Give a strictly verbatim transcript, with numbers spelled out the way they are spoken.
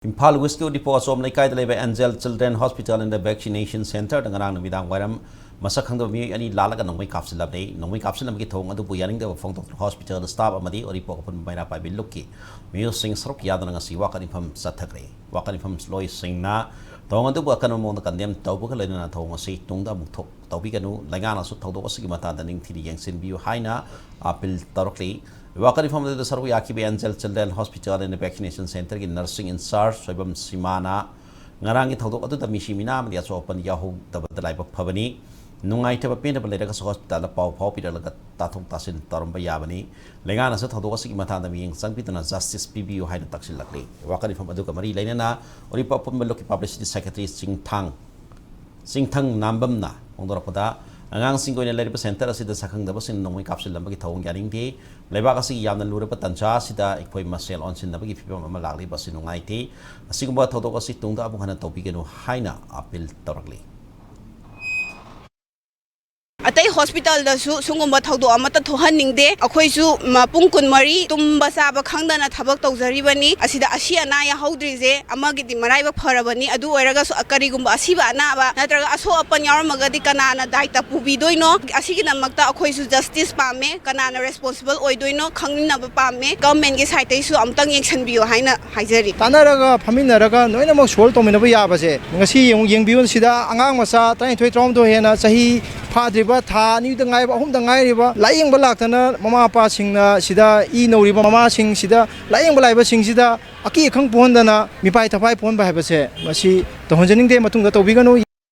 ꯏꯝꯐꯥꯜ ꯋꯦꯁꯀꯤ ꯎꯔꯤꯄꯣꯛ ꯑꯆꯣꯝ ꯂꯩꯀꯥꯏꯗ ꯂꯩꯕ Angel Children Hospital and Vaccination Centreꯗ ꯉꯔꯥꯡ ꯅꯨꯃꯤꯗꯥꯡ ꯋꯥꯏꯔꯝ ꯃꯁꯛ ꯈꯪꯗꯕ ꯃꯤꯑꯣꯏ ꯑꯅꯤ ꯂꯥꯜꯂꯒ ꯅꯣꯡꯃꯩ ꯀꯥꯞꯁꯤꯜꯂꯕꯅꯤ꯫ ꯅꯣꯡꯃꯩ ꯀꯥꯞꯁꯤꯜꯂꯝꯕꯒꯤ ꯊꯧꯑꯣꯡ ꯑꯗꯨꯕꯨ ꯌꯥꯅꯤꯡꯗꯕ ꯐꯣꯡꯗꯣꯛꯇꯨꯅ hospital staff ꯑꯃꯗꯤ ꯎꯔꯤꯄꯣꯛ ꯑꯄꯨꯟꯕ ꯃꯩꯔꯥ ꯄꯥꯏꯕꯤ ꯂꯨꯞꯀꯤ ꯃꯤꯑꯣꯏꯁꯤꯡ ꯁꯔꯨꯛ ꯌꯥꯗꯨꯅ ꯉꯁꯤ ꯋꯥꯀꯠ ꯃꯤꯐꯝ ꯆꯠꯊꯈ꯭ꯔꯦ꯫ ꯋꯥꯀꯠ ꯃꯤꯐꯝ ꯂꯣꯏꯁꯤꯡꯅ ꯊꯧꯑꯣꯡ ꯑꯗꯨꯕꯨ ꯑꯀꯟꯕ ꯃꯑꯣꯡꯗ condemn ꯇꯧꯕꯒ ꯂꯣꯏꯅꯅ ꯊꯧꯑꯣꯡ ꯑꯁꯤ ꯇꯨꯡꯗ ꯑꯃꯨꯛ ꯊꯣꯛ ꯇꯧꯕꯤꯒꯅꯨ, ꯂꯩꯉꯥꯛꯅꯁꯨ ꯊꯧꯗꯣꯛ ꯑꯁꯤꯒꯤ ꯃꯇꯥꯡꯗ ꯅꯤꯡꯊꯤꯅ ꯌꯦꯡꯁꯤꯟꯕꯤꯌꯨ ꯍꯥꯏꯅ appeal ꯇꯧꯔꯛꯂꯤ꯫ ꯋꯥꯀꯠ ꯃꯤꯐꯝ ꯑꯗꯨꯗ ꯁꯔꯨꯛ ꯌꯥꯈꯤꯕ Angel Children Hospital and Vaccination Centreꯒꯤ nursing in charge Soibam ꯁꯤꯃꯥꯅ ꯉꯔꯥꯡꯒꯤ ꯊꯧꯗꯣꯛ ꯑꯗꯨꯗ ꯃꯤꯁꯤ ꯃꯤꯅꯥ ꯑꯃꯗꯤ ꯑꯁꯣꯛ ꯑꯄꯟ ꯌꯥꯎꯍꯧꯗꯕꯗ ꯂꯥꯏꯕꯛ ꯐꯕꯅꯤ꯫ ꯅꯨꯡꯉꯥꯏꯇꯕ ꯄꯦꯟꯗꯕ ꯂꯩꯔꯒꯁꯨ hospitalꯗ ꯄꯥꯎ ꯐꯥꯎꯕꯤꯔꯛꯂꯒ ꯇꯥꯊꯣꯛ ꯇꯥꯁꯤꯟ ꯇꯧꯔꯝꯕ ꯌꯥꯕꯅꯤ꯫ ꯂꯩꯉꯥꯛꯅꯁꯨ ꯊꯧꯗꯣꯛ ꯑꯁꯤꯒꯤ ꯃꯇꯥꯡꯗ ꯃꯤꯠꯌꯦꯡ ꯆꯪꯕꯤꯗꯨꯅ justice ꯄꯤꯕꯤꯌꯨ ꯍꯥꯏꯅ ꯇꯛꯁꯤꯜꯂꯛꯂꯤ꯫ ꯋꯥꯀꯠ ꯃꯤꯐꯝ ꯑꯗꯨꯒ ꯃꯔꯤ ꯂꯩꯅꯅ ꯎꯔꯤꯄꯣꯛ ꯑꯄꯨꯟꯕ ꯂꯨꯞꯀꯤ publicity secretary ꯆꯤꯡꯊꯥꯡ ꯆꯤꯡꯊꯪ ꯅꯥꯝꯕꯝꯅ ꯐꯣꯡꯗꯣꯔꯛꯄꯗ, ꯑꯉꯥꯡꯁꯤꯡꯒꯤ ꯑꯣꯏꯅ ꯂꯩꯔꯤꯕ centre ꯑꯁꯤꯗ ꯁꯛꯈꯪꯗꯕꯁꯤꯡꯅ ꯅꯣꯡꯃꯩ ꯀꯥꯞꯁꯤꯜꯂꯝꯕꯒꯤ ꯊꯧꯑꯣꯡ ꯌꯥꯅꯤꯡꯗꯦ꯫ ꯂꯩꯕꯥꯛ ꯑꯁꯤꯒꯤ ꯌꯥꯝꯅ ꯂꯨꯔꯕ ꯇꯥꯟꯖꯥ ꯑꯁꯤꯗ ꯑꯩꯈꯣꯏ ꯃꯁꯦꯜ ꯑꯣꯟꯁꯤꯟꯅꯕꯒꯤ ꯐꯤꯕꯝ ꯑꯃ ꯂꯥꯛꯂꯤꯕ ꯑꯁꯤ ꯅꯨꯡꯉꯥꯏꯇꯦ꯫ ꯑꯁꯤꯒꯨꯝꯕ ꯊꯧꯗꯣꯛ ꯑꯁꯤ ꯇꯨꯡꯗ ꯑꯃꯨꯛ ꯍꯟꯅ ꯇꯧꯕꯤꯒꯅꯨ ꯍꯥꯏꯅ appeal ꯇꯧꯔꯛꯂꯤ꯫ ꯑꯇꯩ hospitalꯗꯁꯨ ꯁꯤꯒꯨꯝꯕ ꯊꯧꯗꯣꯛ ꯑꯃꯠꯇ ꯊꯣꯛꯍꯟꯅꯤꯡꯗꯦ꯫ ꯑꯩꯈꯣꯏꯁꯨ ꯃ-, ꯄꯨꯡ ꯀꯨꯟꯃꯔꯤ ꯇꯨꯝꯕ ꯆꯥꯕ ꯈꯪꯗꯅ ꯊꯕꯛ ꯇꯧꯖꯔꯤꯕꯅꯤ꯫ ꯑꯁꯤꯗ ꯑꯁꯤ ꯑꯅꯥ ꯌꯥꯎꯍꯧꯗ꯭ꯔꯤꯁꯦ ꯑꯃꯒꯤꯗꯤ ꯃꯔꯥꯏꯕꯛ ꯐꯔꯕꯅꯤ꯫ ꯑꯗꯨ ꯑꯣꯏꯔꯒꯁꯨ ꯀꯔꯤꯒꯨꯝꯕ ꯑꯁꯤꯕ ꯑꯅꯥꯕ ꯅꯠꯇ꯭ꯔꯒ ꯑꯁꯣꯛ ꯑꯄꯟ ꯌꯥꯎꯔꯝꯃꯒꯗꯤ ꯀꯅꯥꯅ ꯗꯥꯏꯇ ꯄꯨꯕꯤꯗꯣꯏꯅꯣ? ꯑꯁꯤꯒꯤꯗꯃꯛꯇ ꯑꯩꯈꯣꯏꯁꯨ justice ꯄꯥꯝꯃꯦ꯫ ꯀꯅꯥꯅ responsible ꯑꯣꯏꯗꯣꯏꯅꯣ ꯈꯪꯅꯕ ꯄꯥꯝꯃꯦ꯫ Governmentꯀꯤ sideꯇꯩꯁꯨ ꯑꯃꯨꯛꯇꯪ ꯌꯦꯡꯁꯤꯟꯕꯤꯌꯣ ꯍꯥꯏꯅ ꯍꯥꯏꯖꯔꯤ꯫ ꯇꯥꯟꯅꯔꯒ, ꯐꯝꯃꯤꯟꯅꯔꯒ ꯂꯣꯏꯅꯃꯛ solve ꯇꯧꯃꯤꯟꯅꯕ ꯌꯥꯕꯁꯦ ꯉꯁꯤ ꯌꯦꯡꯉꯨ, ꯌꯦꯡꯕꯤꯌꯨ꯫ ꯁꯤꯗ ꯑꯉꯥꯡ ꯃꯆꯥ ꯇꯔꯥꯅꯤꯊꯣꯏ, ꯇꯔꯥꯃꯥꯄꯜ ꯍꯦꯟꯅ ꯆꯍꯤ ꯐꯥꯗ꯭ꯔꯤꯕ, ꯊꯥ ꯑꯅꯤꯗ ꯉꯥꯏꯕ, ꯑꯍꯨꯝꯗ ꯉꯥꯏꯔꯤꯕ ꯂꯥꯌꯦꯡꯕ ꯂꯥꯛꯇꯅ ꯃꯃꯥ ꯃꯄꯥꯁꯤꯡꯅ ꯁꯤꯗ ꯏ ꯅꯧꯔꯤꯕ ꯃꯃꯥꯁꯤꯡ ꯁꯤꯗ ꯂꯥꯌꯦꯡꯕ ꯂꯥꯛꯏꯕꯁꯤꯡꯁꯤꯗ ꯑꯀꯤ ꯑꯈꯪ ꯄꯣꯛꯍꯟꯗꯅ ꯃꯤꯄꯥꯏ ꯊꯄꯥꯏ ꯄꯣꯛꯍꯟꯕ ꯍꯥꯏꯕꯁꯦ ꯃꯁꯤ ꯇꯧꯍꯟꯖꯅꯤꯡꯗꯦ, ꯃꯇꯨꯡꯗ ꯇꯧꯕꯤꯒꯅꯨ꯫